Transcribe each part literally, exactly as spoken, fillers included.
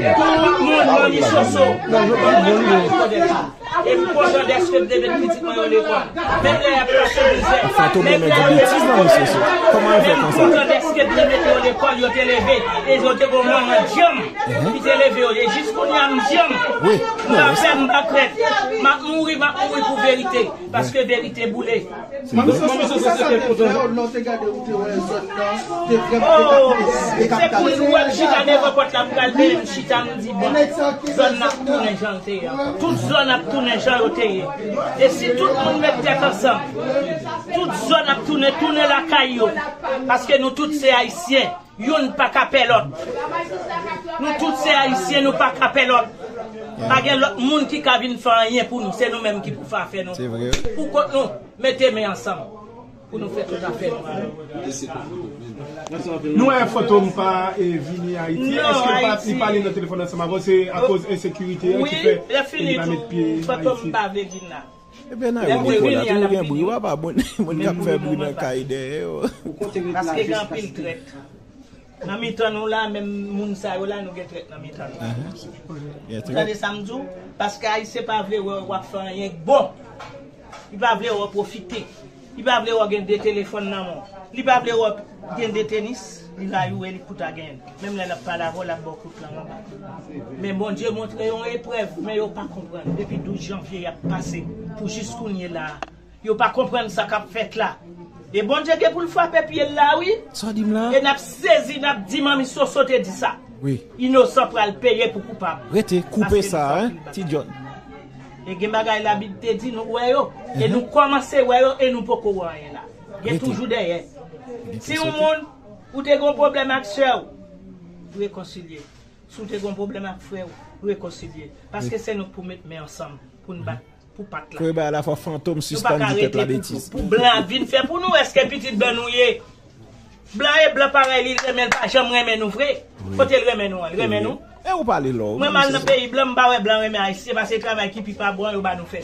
Tout moun, manmi Soso, tout moun ap konnen sa. E m kontan dèske m te met pitit mwen yo lekòl. Menm lè y ap pase mizè, menm lè y ap pase pwoblèm, men m kontan dèske m te met yo lekòl, yo te leve. E yo te gon manman djanm ki te leve yo. E jis kounye a m djanm. M pa pè, m pa krent. M ap mouri, m ap mouri pou verite. Paske verite boule. Manmi Soso, se sa te fè w, lè w te gade, ou te wè zòn nan te vrèman, te kapitalize. Oh, se pou nou wè m chita devan pòt la, m pral benyen, m chita, m di, bon, zòn nan ap tounen jan l te ye ankò. Tout zòn ap tounen jan yo te ye. E si tout moun met tèt ansanm, tout zòn ap tounen, tounen lakay yo. Paske nou tout se Ayisyen. Youn pa ka pè lòt. Nou tout se Ayisyen, nou pa ka pè lòt. Pa gen lòt moun ki ka vin fè anyen pou nou. Se nou menm ki pou fè afè nou. Se vre. Pou kont nou, mete men ansanm pou nou fè tout afè nou. Nou wè Fantom pa, eh, vini Ayiti. Non, èske li pa, li pa ale nan telefòn ansanm avè w? Se akoz ensekirite an ki fè li pa met pye Ayiti? Fantom pa vle vin la. Ebyen, nan yon pwoblèm la, tou gen bri, w ap abone moun k ap fè bri nan kay dèyè yo. Paske gen anpil trèt. Nan mitan nou la, menm moun sa yo la, nou gen trèt nan mitan nou. Ou tande sa m di w? Paske Ayisyen pa vle wè w ap fè anyen k bon. Li pa vle wè w pwofite. Li pa vle wè w gen de telefòn nan men w. Li pa vle wè w gen de tenis. Li rayi w e li kouta genyen. Menm lè l ap pale avè w, l ap ba w kout lang anba. Men Bondye montre yo yon eprèv, men yo pa konprann. Depi douz janvye y ap pase pou jis kounye la a. Yo pa konprann sa k ap fèt la. E Bondye gen pou l frape pye l la, wi. Sa w di m la? E n ap sezi, n ap di Manmi Soso te di sa. Wi. Inosan pral peye pou koupab. Rete, koupe sa, en, Ti John. E gen bagay Labib te di, nou wè yo. E nou kòmanse wè yo, e nou poko wè anyen la. Gen toujou dèyè. Si yon moun, ou te gen yon pwoblèm ak sè w, rekonsilye. Si w te gen yon pwoblèm ak frè w, rekonsilye. Paske se nou k pou met men ansanm, pou n bat pou pat la. Koube a la fwa fantom sispann di pèp la betiz. Pou blan ap vin fè pou nou, èske pitit blan nou ye? Blan e blan parèy li, l renmen, l pa janm renmen nou vre. Kote l renmen nou an? L renmen nou? E ou pale lò, wi. Mwen m al nan peyi blan, m pa wè blan renmen ayisyen, paske travay ki pi pa bon an yo ba nou fè.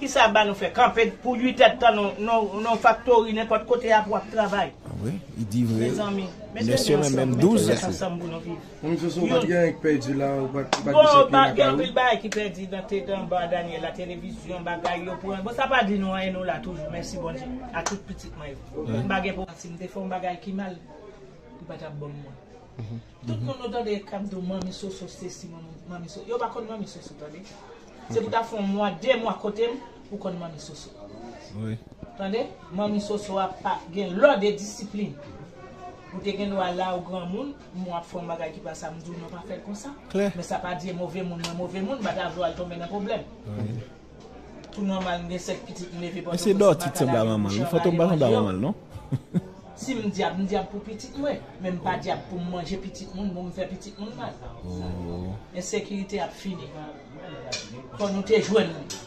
Kisa y ap ba nou fè? Kanpe pou uit èdtan nan, nan, nan faktori, nenpòt kote a pou ap travay. Ah wi, li di vre. Mezanmi, mesye, ansanm, mete tèt ansanm pou nou viv. Manmi Soso, ou pa t gen anyen k pèdi la, ou pa t, ou pa t gen chèk lakay ou? Bon, gen anpil bagay ki pèdi nan te, anba Daniel la, televizyon, bagay yo pran. Bon, sa pa di nou anyen, nou la toujou, mèsi Bondye, a tout pitit mwen yo. M pa gen pwoblèm, si m te fè yon bagay ki mal, li pa t ap ban m mwen. Tout moun nou tande k ap di w Manmi Soso sesi, Manmi, Manmi Soso. Yo pa konn Manmi Soso, tande. Se pou ta fè yon mwa, de mwa kote m, ou konn Manmi Soso. Wi. Tande, Manmi Soso a pa gen lòd e disiplin. Ou te gen dwa la, ou granmoun, m w ap fè yon bagay ki pa sa, m di w non, pa fè l konsa. Klè. Men sa pa di e move moun, mwen move moun, m pa ta vle w al tonbe nan pwoblèm. Wi. Tou nòmal, m gen senk pitit, m leve Pòtoprens, m pa ka lave bouch anba de manje yo. E se Dòti t sanble a manman l, wi. Fantom pa sanble a manman l, non? Si m dyab, m dyab pou pitit mwen, men m pa dyab pou m manje pitit moun, pou m fè pitit moun mal. Oh. Ensekirite ap fini. Fò nou te jwenn li.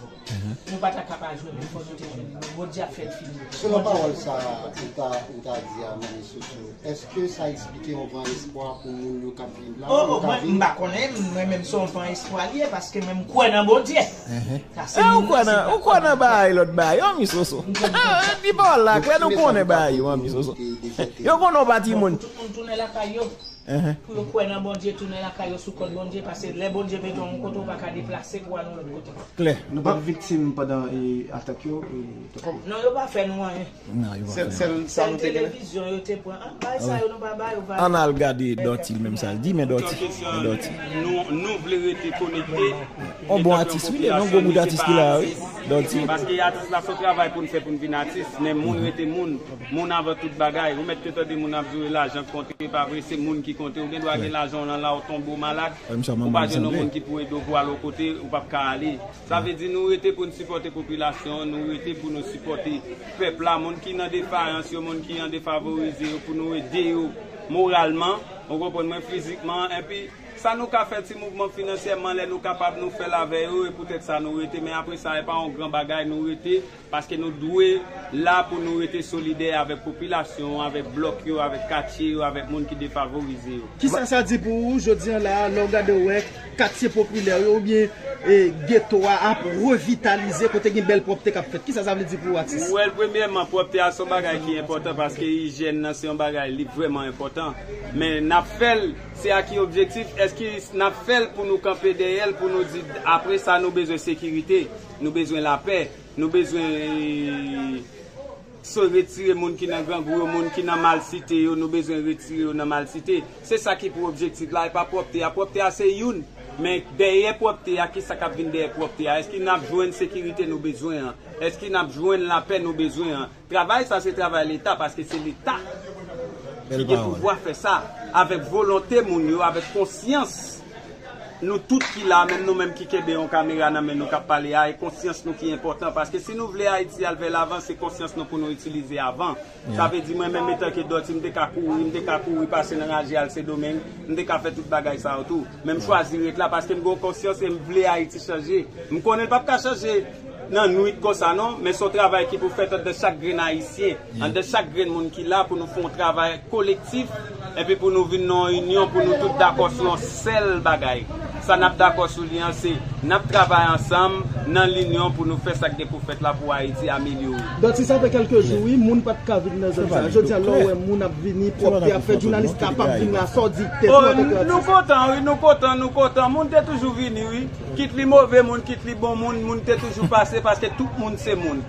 Nou pa ta ka pa jwenn li, fò nou te jwenn li. Bondye ap fè l fini. Selon pawòl sa ou ta, ou ta di a, Manmi Soso, èske sa eksplike yon van espwa pou moun yo k ap viv la? Oh, oh, mwen, m pa konnen, mwen menm se yon van espwa li ye, paske mwen m kwè nan Bondye. Sa se moun, se pa kwè nan bagay, lòt bagay, Manmi Soso. Di pawòl la klè, nou konnen bagay yo, Manmi Soso. Yo konnen w pa timoun. Pou tout moun tounen lakay yo. Pou yo kwè nan Bondye, tounen lakay yo sou kòd Bondye, paske lè Bondye mete w yon kote, ou pa ka deplase pou al yon lòt kote. Klè. Nou pa t viktim pandan, e, atak yo, e, Tonton? Non, yo pa fè nou anyen. Non, yo pa fè nou anyen. Sèl, sèl sa nou te gen. Televizyon yo te pran. Ah, bay sa yo, nou pa ba yo valè. Ann al gade Dòti l menm sa l di, men Dòti, men Dòti. Nou, nou vle rete konekte. On bon atis, wi, non, gwo bout atis ki la, wi. Dòti. Paske atis la, se yon travay pou n fè pou n vin atis, men moun rete moun. Moun avan tout bagay. Ou mèt te tande moun ap di w lajan k konte, pa vre, se moun ki konte. Ou gen dwa gen lajan w nan la, ou tonbe, ou malad. Ou pa jwenn yon moun ki pou ede w pou al yon kote, ou p ap ka ale. Sa vle di nou rete pou n sipòte popilasyon an, nou rete pou nou sipòte pèp la, moun ki nan defayans yo, moun ki an defavorize yo, pou nou ede yo moralman, ou konprann mwen, fizikman, enpi sa nou ka fè, ti mouvman finansyèman, lè nou kapab, nou fè l avè yo, e poutèt sa nou rete, men apre sa, e pa yon gran bagay, nou rete, paske nou dwe la pou nou rete solidè avèk popilasyon an, avèk blòk yo, avèk katye yo, avèk moun ki defavorize yo. Kisa sa di pou ou, jodi a la, lè w gade w wè katye popilè yo, oubyen, e, geto a ap revitalize, kote gen bèl pwòpte k ap fèt? Kisa sa vle di pou ou, atis? Well, premyèman, pwòpte a se yon bagay ki enpòtan, paske ijyèn nan se yon bagay, li vrèman enpòtan. Men n ap fè l, se a ki objektif? Èske n ap fè l pou nou kanpe dèyè l, pou nou di, apre sa, nou bezwen sekirite, nou bezwen lapè, nou bezwen, e, so retire moun ki nan grangou yo, moun ki nan malsite yo, nou bezwen retire yo nan malsite. Se sa ki pou objektif la, e pa pwòpte a. Pwòpte a se youn, men dèyè pwòpte a, kisa k ap vin dèyè pwòpte a? Èske n ap jwenn sekirite nou bezwen an? Èske n ap jwenn lapè nou bezwen an? Travay sa se travay Leta, paske se Leta ki gen pouvwa fè sa, avèk volonte moun yo, avèk konsyans. Nou tout ki la, menm nou menm ki kenbe yon kamera nan men nou k ap pale a, e konsyans nou ki enpòtan, paske si nou vle Ayiti al vè lavan, se konsyans nou pou nou itilize avan. Sa vle di, mwen menm, etanke Dòti, m te ka kouri, m te ka kouri pase nan raje al Sendomeng, m te ka fè tout bagay sa yo tou. Men m chwazi ret la, paske m gen yon konsyans e m vle Ayiti chanje. M konnen l p ap ka chanje nan nwit konsa non, men se yon travay ki pou fèt anndan chak grenn Ayisyen, anndan chak grenn moun ki la pou nou fè yon travay kolektif, epi pou nou vin nan yon inyon, pou nou tout dakò sou yon sèl bagay. Sa n ap dakò sou li an, se n ap travay ansanm nan linyon pou nou fè sa k gen pou fèt la pou Ayiti amelyore. Dòti, sa fè kèlke jou, wi, moun pa t ka vin nan zòn sa. Jodi a, lè w wè moun ap vini, pwòpte ap fèt, jounalis kapab vin la, sa w di, tèt ou atake. Nou kontan, wi, nou kontan, nou kontan. Moun te toujou vini, wi. Kit li move moun, kit li bon moun, moun te toujou pase paske tout moun se moun.